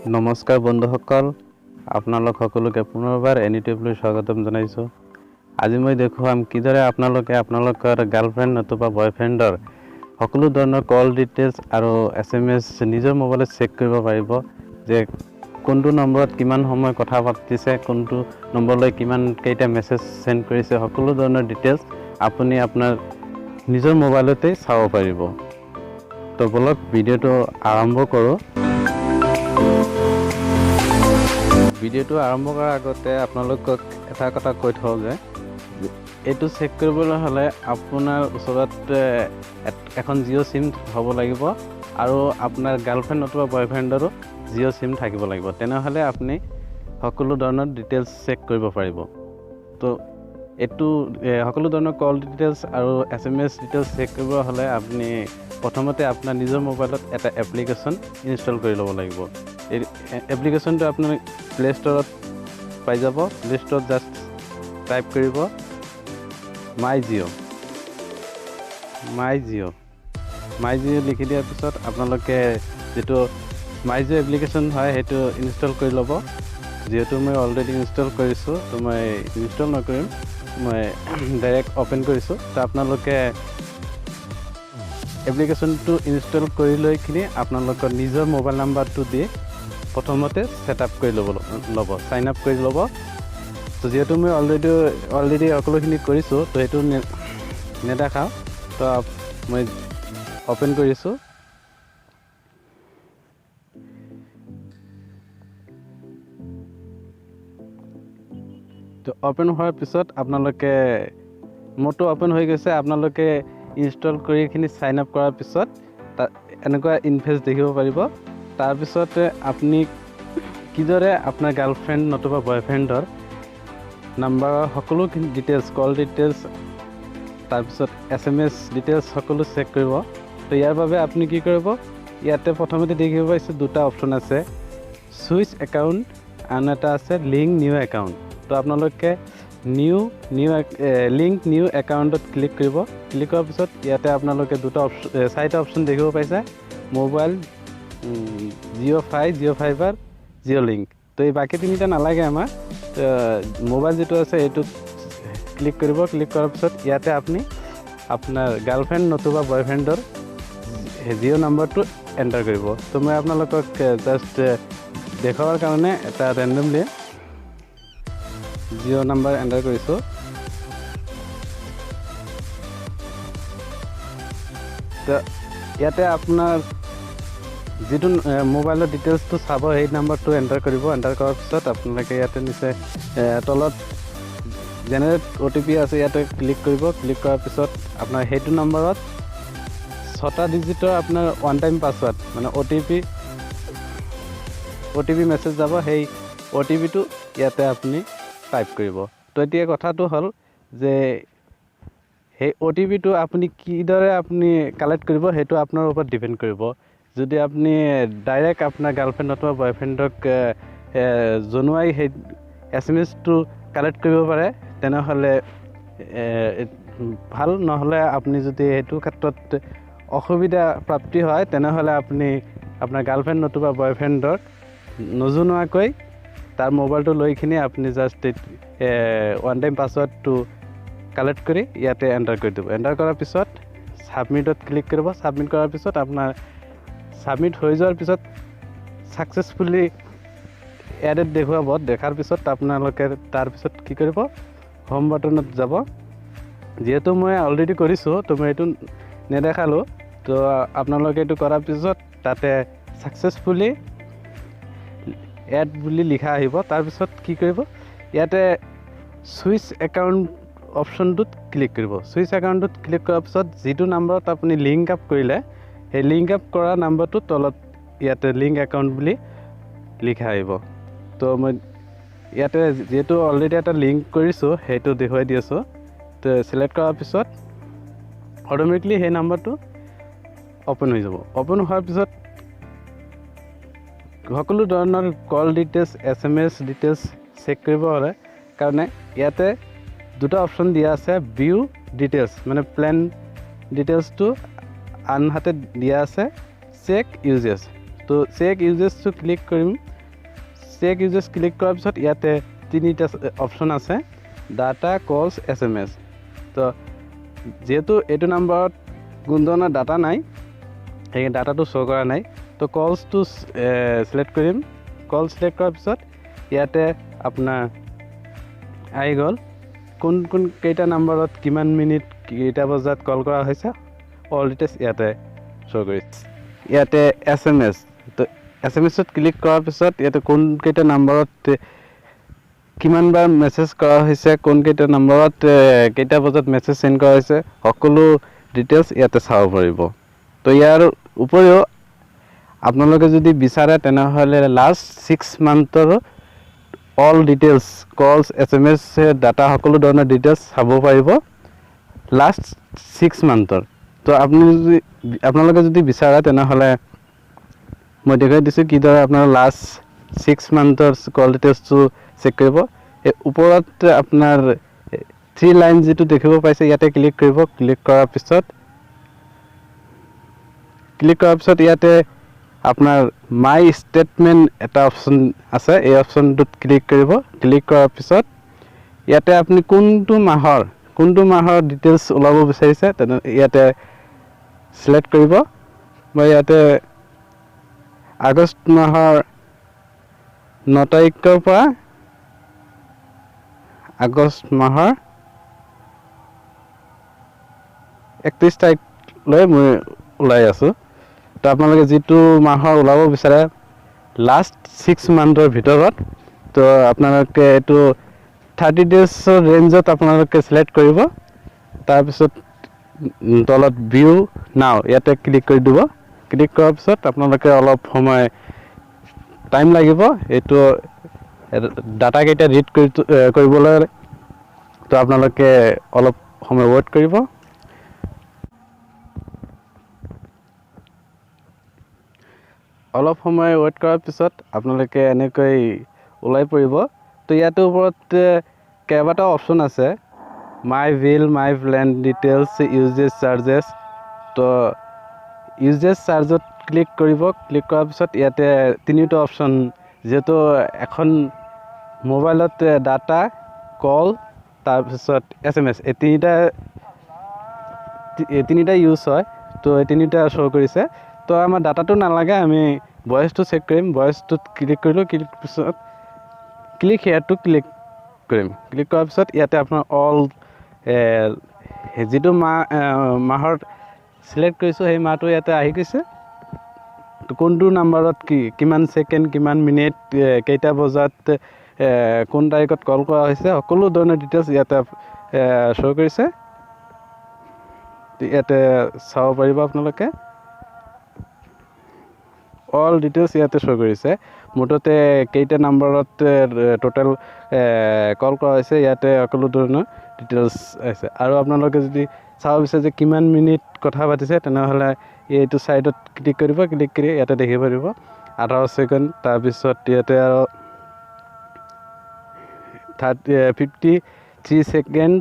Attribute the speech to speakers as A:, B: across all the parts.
A: নমস্কাৰ বন্ধুসকল, আপোনালোক সকলোকে পুনৰবাৰ এনিটিউবলৈ স্বাগতম জনাইছোঁ। আজি মই দেখুৱাম কিদৰে আপোনালোকে আপোনালোকৰ গাৰ্লফ্ৰেণ্ড নতুবা বয়ফ্ৰেণ্ডৰ সকলো ধৰণৰ কল ডিটেইলছ আৰু SMS নিজৰ মোবাইলত চেক কৰিব পাৰিব যে কোনটো নম্বৰত কিমান সময় কথা পাতিছে, কোনটো নম্বৰলৈ কিমান কেইটা মেছেজ চেণ্ড কৰিছে, সকলো ধৰণৰ ডিটেইলছ আপুনি আপোনাৰ নিজৰ মোবাইলতেই চাব পাৰিব। তো ব'লক ভিডিঅ'টো আৰম্ভ কৰোঁ। ভিডিঅ'টো আৰম্ভ কৰাৰ আগতে আপোনালোকক এটা কথা কৈ থওঁ যে এইটো চেক কৰিবলৈ হ'লে আপোনাৰ ওচৰত এখন জিঅ' চিম হ'ব লাগিব আৰু আপোনাৰ গাৰ্লফ্ৰেণ্ড নতুবা বয়ফ্ৰেণ্ডৰো জিঅ' চিম থাকিব লাগিব। তেনেহ'লে আপুনি সকলো ধৰণৰ ডিটেইলছ চেক কৰিব পাৰিব। তো এইটো সকলো ধৰণৰ কল ডিটেইলছ আৰু SMS details check কৰিব হ'লে আপুনি প্ৰথমতে আপোনাৰ নিজৰ মোবাইলত এটা এপ্লিকেশ্যন ইনষ্টল কৰি ল'ব লাগিব। এই এপ্লিকেশ্যনটো আপুনি প্লে' ষ্ট'ৰত পাই যাব। প্লে' ষ্ট'ৰত জাষ্ট টাইপ কৰিব মাই জিঅ', মাই জিঅ', মাই জিঅ' লিখি দিয়াৰ পিছত আপোনালোকে যিটো মাই জিঅ' এপ্লিকেশ্যন হয় সেইটো ইনষ্টল কৰি ল'ব। যিহেতু মই অলৰেডি ইনষ্টল কৰিছোঁ, তো মই ইনষ্টল নকৰিম, মই ডাইৰেক্ট অ'পেন কৰিছোঁ। তো আপোনালোকে এপ্লিকেশ্যনটো ইনষ্টল কৰি লৈখিনি আপোনালোকৰ নিজৰ মোবাইল নাম্বাৰটো দি প্ৰথমতে ছেট আপ কৰি ল'ব, চাইন আপ কৰি ল'ব। তো যিহেতু মই অলৰেডি সকলোখিনি কৰিছোঁ, তো সেইটো নেদেখাওঁ। তো মই অ'পেন কৰিছোঁ। তো অ'পেন হোৱাৰ পিছত আপোনালোকে মোৰটো অ'পেন হৈ গৈছে। আপোনালোকে ইনষ্টল কৰি এইখিনি চাইন আপ কৰাৰ পিছত এনেকুৱা ইনফেচ দেখিব পাৰিব। তাৰপিছতে আপুনি কিদৰে আপোনাৰ গাৰ্লফ্ৰেণ্ড নতুবা বয়ফ্ৰেণ্ডৰ নাম্বাৰৰ সকলোখিনি ডিটেইলছ, কল ডিটেইলছ, তাৰপিছত SMS details সকলো চেক কৰিব। তো ইয়াৰ বাবে আপুনি কি কৰিব, ইয়াতে প্ৰথমতে দেখিব পাইছোঁ দুটা অপশ্যন আছে, চুইচ একাউণ্ট, আন এটা আছে লিংক নিউ একাউণ্ট। তো আপোনালোকে লিংক নিউ একাউণ্টত ক্লিক কৰিব। ক্লিক কৰাৰ পিছত ইয়াতে আপোনালোকে দুটা অপশ্যন, চাৰিটা অপশ্যন দেখিব পাইছে, mobile, Jio' fi, Jio' fibre, Jio' link. তো এই বাকী তিনিটা নালাগে আমাৰ। তো মোবাইল যিটো আছে এইটোত ক্লিক কৰিব। ক্লিক কৰাৰ পিছত ইয়াতে আপুনি আপোনাৰ গাৰ্লফ্ৰেণ্ড নতুবা বয়ফ্ৰেণ্ডৰ জিঅ' নাম্বাৰটো এণ্টাৰ কৰিব। তো মই আপোনালোকক জাষ্ট দেখুওৱাৰ কাৰণে এটা ৰেণ্ডমলি জিঅ' নাম্বাৰ এণ্টাৰ কৰিছোঁ। তো ইয়াতে আপোনাৰ যিটো মোবাইলৰ ডিটেইলছটো চাব সেই নাম্বাৰটো এণ্টাৰ কৰিব। এণ্টাৰ কৰাৰ পিছত আপোনালোকে ইয়াতে নিচে তলত জেনেৰেট OTP আছে, ইয়াতে ক্লিক কৰিব। ক্লিক কৰাৰ পিছত আপোনাৰ সেইটো নাম্বাৰত ছটা ডিজিটৰ আপোনাৰ ওৱান টাইম পাছৱাৰ্ড, মানে OTP message যাব। সেই OTPটো ইয়াতে আপুনি টাইপ কৰিব। তো এতিয়া কথাটো হ'ল যে সেই OTPটো আপুনি কিদৰে আপুনি কালেক্ট কৰিব সেইটো আপোনাৰ ওপৰত ডিপেণ্ড কৰিব। যদি আপুনি ডাইৰেক্ট আপোনাৰ গাৰ্লফ্ৰেণ্ড অথবা বয়ফ্ৰেণ্ডক জনোৱাই সেই SMSটো কালেক্ট কৰিব পাৰে তেনেহ'লে ভাল, নহ'লে আপুনি যদি সেইটো ক্ষেত্ৰত অসুবিধা প্ৰাপ্তি হয় তেনেহ'লে আপুনি আপোনাৰ গাৰ্লফ্ৰেণ্ড নতুবা বয়ফ্ৰেণ্ডক নজনোৱাকৈ তাৰ মোবাইলটো লৈখিনি আপুনি জাষ্ট ওৱান টাইম পাছৱাৰ্ডটো কালেক্ট কৰি ইয়াতে এণ্টাৰ কৰি দিব। এণ্টাৰ কৰাৰ পিছত ছাবমিটত ক্লিক কৰিব। ছাবমিট কৰাৰ পিছত আপোনাৰ ছাবমিট হৈ যোৱাৰ পিছত ছাকচেছফুলি এডেড দেখুৱাব। দেখাৰ পিছত আপোনালোকে তাৰপিছত কি কৰিব, হোম বাটনত যাব। যিহেতু মই অলৰেডি কৰিছোঁ তো মই এইটো নেদেখালোঁ। তো আপোনালোকে এইটো কৰাৰ পিছত তাতে ছাকচেছফুলি এড বুলি লিখা আহিব। তাৰপিছত কি কৰিব, ইয়াতে চুইচ একাউণ্ট অপশ্যনটোত ক্লিক কৰিব। চুইচ একাউণ্টটোত ক্লিক কৰাৰ পিছত যিটো নাম্বাৰত আপুনি লিংক আপ কৰিলে সেই লিংক আপ কৰা নাম্বাৰটো তলত ইয়াতে লিংক একাউণ্ট বুলি লিখা আহিব। তো মই ইয়াতে যিহেতু অলৰেডি এটা লিংক কৰিছোঁ সেইটো দেখুৱাই দি আছোঁ। তো চিলেক্ট কৰাৰ পিছত অট'মেটিকলি সেই নাম্বাৰটো অ'পেন হৈ যাব। অ'পেন হোৱাৰ পিছত সকলো ধৰণৰ call details, SMS details check কৰিব হ'লে কাৰণে ইয়াতে দুটা অপশ্যন দিয়া আছে, ভিউ ডিটেইলছ মানে প্লেন ডিটেইলছটো, আনহাতে দিয়া আছে চেক ইউজেছ। তো চেক ইউজেছটো ক্লিক কৰিম। চেক ইউজেছ ক্লিক কৰাৰ পিছত ইয়াতে তিনিটা অপশ্যন আছে, ডাটা, কলছ, SMS। তো যিহেতু এইটো নাম্বাৰত কোনো ধৰণৰ ডাটা নাই, সেই ডাটাটো শ্ব' কৰা নাই, তো কলছটো চিলেক্ট কৰিম। কল চিলেক্ট কৰাৰ পিছত ইয়াতে আপোনাৰ আহি গ'ল কোন কোন কেইটা নাম্বাৰত কিমান মিনিট কেইটা বজাত কল কৰা হৈছে, অল ডিটেইলছ ইয়াতে শ্ব' কৰিছে। ইয়াতে SMS, তো SMSত ক্লিক কৰাৰ পিছত ইয়াতে কোনকেইটা নাম্বাৰত কিমানবাৰ মেছেজ কৰা হৈছে, কোনকেইটা নাম্বাৰত কেইটা বজাত মেছেজ চেণ্ড কৰা হৈছে, সকলো ডিটেইলছ ইয়াতে চাব পাৰিব। তো ইয়াৰ উপৰিও আপোনালোকে যদি বিচাৰে তেনেহ'লে last 6 মান্থৰো all details, calls, SMS, data, সকলো ধৰণৰ ডিটেইলছ চাব পাৰিব লাষ্ট 6 মান্থৰ। তো আপোনালোকে যদি বিচাৰে তেনেহ'লে মই দেখুৱাই দিছোঁ কিদৰে আপোনাৰ লাষ্ট 6 মান্থৰ কল ডিটেইলছটো চেক কৰিব। এই ওপৰত আপোনাৰ 3 লাইন যিটো দেখিব পাইছে ইয়াতে ক্লিক কৰিব। ক্লিক কৰাৰ পিছত ইয়াতে আপোনাৰ মাই ষ্টেটমেণ্ট এটা অপশ্যন আছে, এই অপশ্যনটোত ক্লিক কৰিব। ক্লিক কৰাৰ পিছত ইয়াতে আপুনি কোনটো মাহৰ ডিটেইলছ ওলাব বিচাৰিছে তেনে ইয়াতে চিলেক্ট কৰিব। মই ইয়াতে আগষ্ট মাহৰ 9 তাৰিখৰ পৰা আগষ্ট মাহৰ 31 তাৰিখলৈ মই ওলাই আছোঁ। তো আপোনালোকে যিটো মাহৰ ওলাব বিচাৰে লাষ্ট 6 মান্থৰ ভিতৰত, তো আপোনালোকে এইটো 30 ডেজৰ ৰেঞ্জত আপোনালোকে চিলেক্ট কৰিব। তাৰপিছত তলত ভিউ নাও ইয়াতে ক্লিক কৰি দিব। ক্লিক কৰাৰ পিছত আপোনালোকে অলপ সময় টাইম লাগিব এইটো ডাটাকেইটা ৰিড কৰিবলৈ, তো আপোনালোকে অলপ সময় ৱেইট কৰিব। অলপ সময় ৱেইট কৰাৰ পিছত আপোনালোকে এনেকৈ ওলাই পৰিব। তো ইয়াতে ওপৰত কেইবাটাও অপশ্যন আছে, my bill, my plan details, usage charges. তো ইউজেজ চাৰ্জত ক্লিক কৰিব। ক্লিক কৰাৰ পিছত ইয়াতে তিনিটা অপশ্যন, যিহেতু এখন মোবাইলত ডাটা, কল, তাৰপিছত SMS, এই তিনিটা ইউজ হয়, তো এই তিনিটা শ্ব' কৰিছে। তো আমাৰ ডাটাটো নালাগে, আমি ভইচটো চেক কৰিম। ভইচটোত ক্লিক কৰিলোঁ, ক্লিক পিছত ক্লিক হেয়াৰটো ক্লিক কৰিম। ক্লিক কৰাৰ পিছত ইয়াতে আপোনাৰ অল যিটো মাহৰ চিলেক্ট কৰিছোঁ সেই মাহটো ইয়াতে আহি গৈছে। তো কোনটো নাম্বাৰত কিমান ছেকেণ্ড, কিমান মিনিট, কেইটা বজাত, কোন তাৰিখত কল কৰা হৈছে, সকলো ধৰণৰ ডিটেইলছ ইয়াতে শ্ব' কৰিছে। ইয়াতে চাব পাৰিব আপোনালোকে, অল ডিটেইলছ ইয়াতে শ্ব' কৰিছে। মুঠতে কেইটা নাম্বাৰত টোটেল কল কৰা হৈছে ইয়াতে সকলো ধৰণৰ ডিটেইলছ আছে। আৰু আপোনালোকে যদি চাব বিচাৰে যে কিমান মিনিট কথা পাতিছে তেনেহ'লে এইটো ছাইডত ক্লিক কৰিব। ক্লিক কৰি ইয়াতে দেখিব পাৰিব 18 ছেকেণ্ড, তাৰপিছত ইয়াতে আৰু 53 ছেকেণ্ড,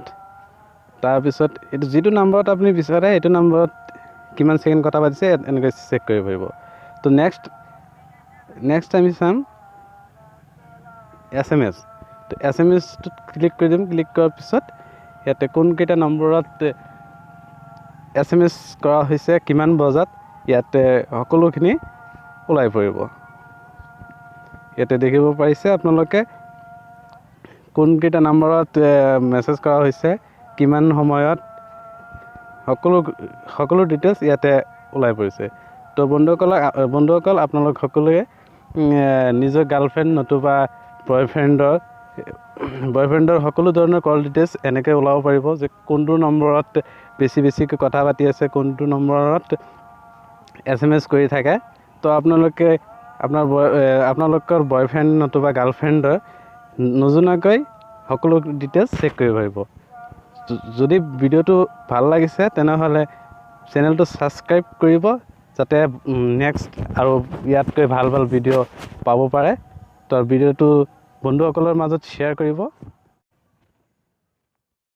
A: তাৰপিছত এইটো যিটো নাম্বাৰত আপুনি বিচাৰে এইটো নাম্বাৰত কিমান ছেকেণ্ড কথা পাতিছে এনেকৈ চেক কৰিব পাৰিব। তো নেক্সট আমি চাম SMS। তো SMSটোত ক্লিক কৰি দিম। ক্লিক কৰাৰ পিছত ইয়াতে কোনকেইটা নম্বৰত SMS কৰা হৈছে, কিমান বজাত, ইয়াতে সকলোখিনি ওলাই পৰিব। ইয়াতে দেখিব পাৰিছে আপোনালোকে কোনকেইটা নম্বৰত মেছেজ কৰা হৈছে, কিমান সময়ত, সকলো ডিটেইলছ ইয়াতে ওলাই পৰিছে। তো বন্ধুসকল আপোনালোক সকলোৱে নিজৰ গাৰ্লফ্ৰেণ্ড নতুবা বয়ফ্ৰেণ্ডৰ সকলো ধৰণৰ কল ডিটেইলছ এনেকৈ ওলাব পাৰিব যে কোনটো নম্বৰত বেছিকৈ কথা পাতি আছে, কোনটো নম্বৰত SMS কৰি থাকে। তো আপোনালোকে আপোনালোকৰ বয়ফ্ৰেণ্ড নতুবা গাৰ্লফ্ৰেণ্ডৰ নজনাকৈ সকলো ডিটেইলছ চেক কৰিব পাৰিব। যদি ভিডিঅ'টো ভাল লাগিছে তেনেহ'লে চেনেলটো ছাবস্ক্ৰাইব কৰিব, যাতে নেক্সট আৰু ইয়াতকৈ ভাল ভাল ভিডিঅ' পাব পাৰে। তো ভিডিঅ'টো বন্ধুসকলৰ মাজত শ্বেয়াৰ কৰিব।